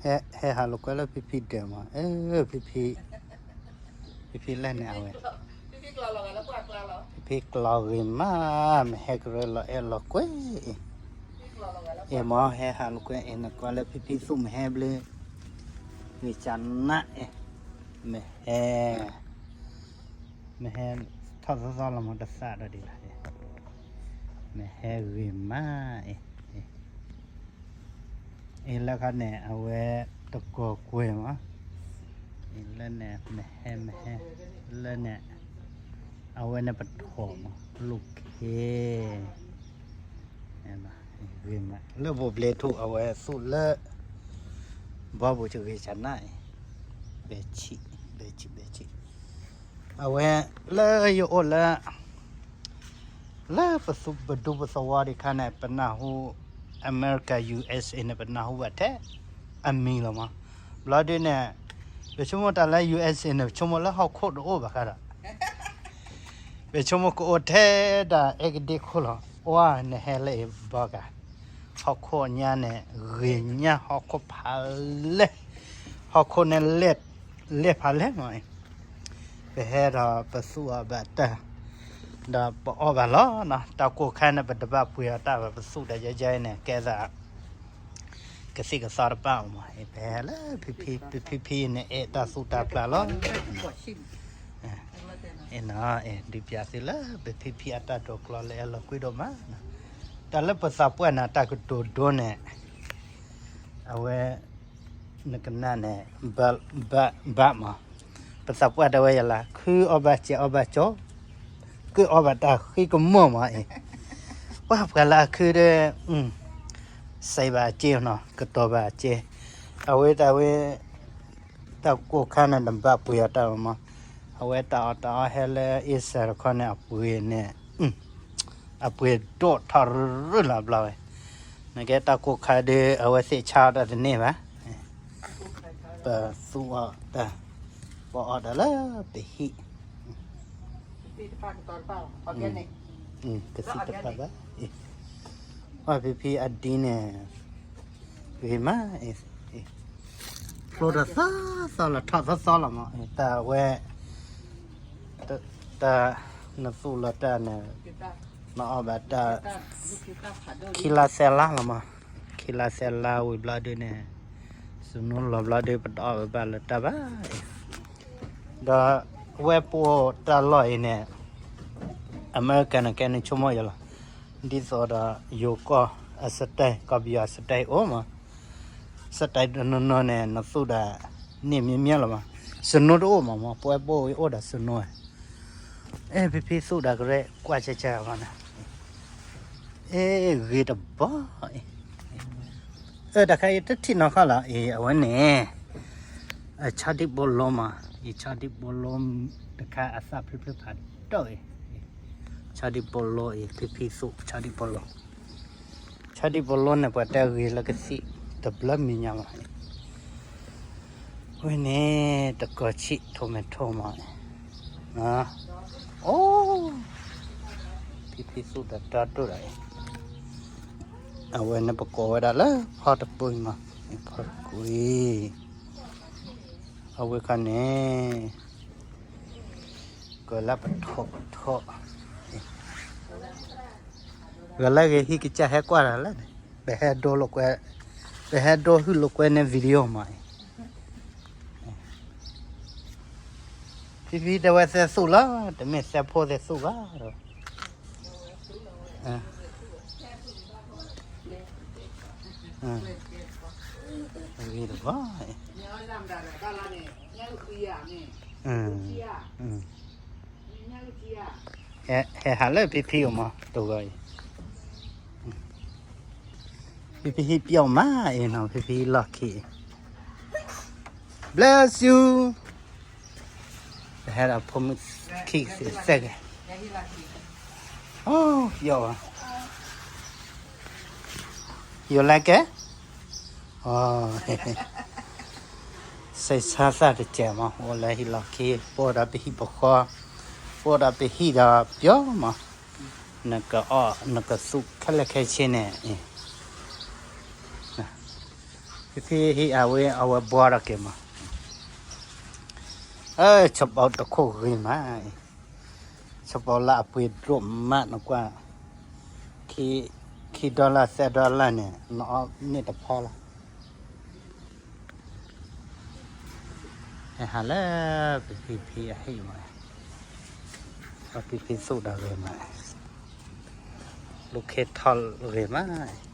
ဟဲဟးလိာ်ကွဲလၢဖံဖံဒၢးမး, အၢ ဖံဖံ, ဖံဖံလဲၣ်န့ၣ်အဝဲ, ဖံဖံကျီဂ့ၤမး, မ့ၢ်ဟဲကရၢလီၤအဲၣ်လီၤကွဲအံၤ, အ့ၣ်မး ဟဲဟးလိာ်ကွဲအံၤ နကွၢ်လၢဖံဖံသူၣ်မ့ၢ်ဟဲဘျ့, ဂ့ၤကနၣ်အံၤ, မ့ၢ်ဟဲ မ့ၢ်ဟဲထီၣ်သီသီလီၤမး တသးဒီးဒ်လဲၣ်, မ့ၢ်ဟဲဂ့ၤမးအံၤ, အံၤလၢခါန့ၣ် အဝဲတကီၤကွဲၤမး, အံၤလၢန့ၣ် မ့ၢ်ဟဲ မ့ၢ်ဟဲ, လၢန့ၣ် အဝဲန့ၣ်ပထီၣ်မး လိၣ်ခ့ ဂ့ၤမး, လၢဘိးဘျဲထူၣ်အဝဲသူၣ်လၢ ဘီဘိးကဂ့ၤကနၣ်အံၤ, ဘဲဆံး, ဘဲဆံး, ဘဲဆံး, အဝဲလၢယအိၣ်လၢ လၢပသူပဒူပသဝီဒံးခါန့ၣ် ပနၢ်ဟူ အမဲရကၤ ယူအ့ၣ်စ့ၣ်အ့န့ၣ် ပနၢ်ဟူဘၣ်ထဲအမံၤလီၤမး. ဘျီဒုန့ၣ် ပဆိကမိၣ်တၢ်လၢ ယူအ့ၣ်စ့ၣ်အ့န့ၣ် ပဆိကမိၣ်လၢဟီၣ်ခိၣ်တအိၣ်ဘၣ်ဃးဒီး ပဆိကမိၣ်ကအိၣ်ထဲဒၣ်အဲကဒ့ခိၣ်လီၤ. အဝဲနဟဲလၢအံၤဘီကၤ ဟီၣ်ခိၣ်ညါန့ၣ် ဂ့ၤညါဟီၣ်ခိၣ်ဖးလဲၢ်, ဟီၣ်ခိၣ်န့ၣ် လဲၢ်ဖးလဲၢ်မးအံၤ, ပဟဲဒီးပသူၣ်အီၤဘၣ်တၢ်, ဒီးပအီၣ်ဘၣ်လီၤနီၤ. တၢ်ကိၢ်ခါန့ၣ် ပတဘၣ်ပှ့ၤအီၤတၢ်ဘၣ် ပသူၣ်ဒီးယဲယဲအံၤန့ၣ် ကဲသး ကသံၣ်ကသီတဖၣ်မးအံၤ, ပဟဲလၢဖံဖံ, ဖံဖံန့ၣ် အဲၣ်တၢ်သူၣ်တၢ်ဖျးလီၤ. အံၤနီၤ, ဒုးပျးသုလၢပဖံဖံအတၢ်ဒိးကျီလၢအဲၣ်လီၤကွံဒိၣ်မး, တၢ်လၢပသးပှၢ်န့ၣ် တၢ်ကတိၤဒိန့ၣ် အဝဲ နကနၣ်န့ၣ် ဘၣ်မး, ပသးပှၢ်တဲဝဲယလၢ ခုအီၣ်ဘၣ်စဲးအီၣ်ဘၣ်ကၠီ, ကအီၣ်ဘၣ်တၢ်ဃံကမီၣ်မးအံၤ, ပှၤပှၤလၢအခုဒီး စဲးဘၣ်အစ့နီၤ, ကတီၤဘၣ်အစ့, အဝဲတၢ်ဝဲ တၢ်ကိၢ်ခါန့ၣ် တဘၣ်ပှ့ၤအီၤတၢ်ဘၣ်မး, အဝဲတၢ်အီၣ်တၢ်အီဟဲလၢအ့စၢၣ်တခီန့ၣ် အပှ့ၤန့ၣ် အပှ့ၤဒိၣ်ထီၣ်ရူၢ်လီၤဘျီဝဲ, နကဲတၢ်ကိၢ်ခါဒီး အဝဲသ့ၣ်ဆါအီၣ်တၢ်တန့ၢ်ဘၣ်, ပသူၣ်အီၣ်တၢ်, ပအီၣ်တၢ်လၢပဟံၣ်, ကသံၣ်တဖၣ်ဘၣ်, ပှၤဖံဖံအဒ်န့ၣ် ဂ့ၤမး, ဖျိတသီသီလီၤ ထီၣ်သီသီလီၤမး, တၢ်ဝဲ တၢ် နသူၣ်လီၤတၢ်န့ၣ် နအီၣ်ဘၣ်တၢ် ခံလါသၢလါလီၤမး, ခံလါသၢလါဝံၤဘျီဒုန့ၣ် စနိလီၤဘျီဒု ပတအီၣ်ဘၣ်လၢတၢ်ဘၣ်, ဒီးဝဲပအိၣ်တၢ်လီၢ်အံၤန့ၣ် အမဲရကၤန့ၣ် ကဲန့ၣ်ဆိကမိၣ်ယလီၤ, ဒ်သိးဒီးယိၤကီၢ်အစတဲး ကီၢ်ပယီၤအစတဲးအိၣ်မး, စတဲးတနီၤနီၤန့ၣ် နသူၣ်ဒီးန့ၢ်မ့ၢ်မ့ၢ်လီၤမး, စနိတအိၣ်မးမး, ပဝဲပအိၣ်ဝဲအိၣ်ဒီးစနိ, အဲ ဖံဖံသူၣ်ဒီးကရဲကွၢ်ကဲကဲဘၣ်န့ၣ်, အဲ ဂ့ၤတဘီအံၤ, အၢ တၢ်ခါအံၤတထံၣ်နီၢ်ခီလီၤအံၤ အဝဲန့ၣ် အဆီဒံၣ်ဘိလိမး, အံၤဆီဒံၣ်ဘိလိတခါအသၣ်ဖျုဖျုဖးဒိၣ်အံၤ, ဆီဒံၣ်ဘိလိအံၤ ဖံဖံသူၣ် ဆီဒံၣ်ဘိလိ, ဆီဒံၣ်ဘိလိန့ၣ် ပှၤတဲဂ့ၤလၢကသံၣ်တဘျီမဲာ်ညါမး, ဝဲန့ၣ် တကီၤဆံး tomato မး, အိ ဖံဖံသူၣ်ဒီးတၢ်ဒိၣ်ဒီးအံၤ, အဝဲန့ၣ်ပကိးဝဲဒၣ်လၢဖီတကွံမး, ဖီတကွံ, အဝဲခါန့ၣ် ကလၢပထီၣ်ပထီၣ်, ဂလၢဂ့ၤဟံၣ်ကစၢ်ဟဲကွၢ်တၢ်လၢန့ၣ်, ပဟဲဒိလိာ်ကွဲ, ပဟဲဒိဟုၣ်လိာ်ကွဲန့ၣ် video မးအံၤ, ဖံဖံတဲဝဲသဲသူၣ်လီၤ, တမ့ၢ်သဲဖိသဲသူၣ်ဘၣ်ဒီး ဂ့ၤတဘီ, ဟဲဟးလၢဖံဖံအိၣ်မး တဂီၤအံၤ, ဖံဖံဟံၣ်ပျီမးအံၤနီၤ, ဖံဖံလီၢ်ခံ, bless you, ပဟဲဒီးဖိမုၣ်ခံသ့ၣ်သဲကဲ, အိ ပျီဘၣ်, you like it? စဲးဆါသၣ်တစဲးမး, အိၣ်လၢဟံၣ်လီၢ်ခံ, ပအိၣ်ဒီးပဟံၣ်ပဃီ, ပအိၣ်ဒီးပဟံၣ်ဒီးပျီမး, နကအီၣ်နကသူၣ်ခဲလၢာ်ခဲဆ့န့ၣ်, ဖံဖံဟံးအဝဲ အဝဲဘှီထီၣ်က့ၤမး, အၢ ဆီပီတခိၣ်ဂ့ၤမး, ဆီပီလၢအပှ့ၤဒိၣ်မးနကွၢ်, ခံ dollar သၢ dollar န့ၣ် နအီၣ်န့ၢ်တဖီလီၤ. ဟဲဟးလၢ ဖံဖံဖံအဟံၣ်မး, ဖံဖံသူၣ်ဒီးဂ့ၤမး, လူၤခ့ထီၣ်ဂ့ၤမး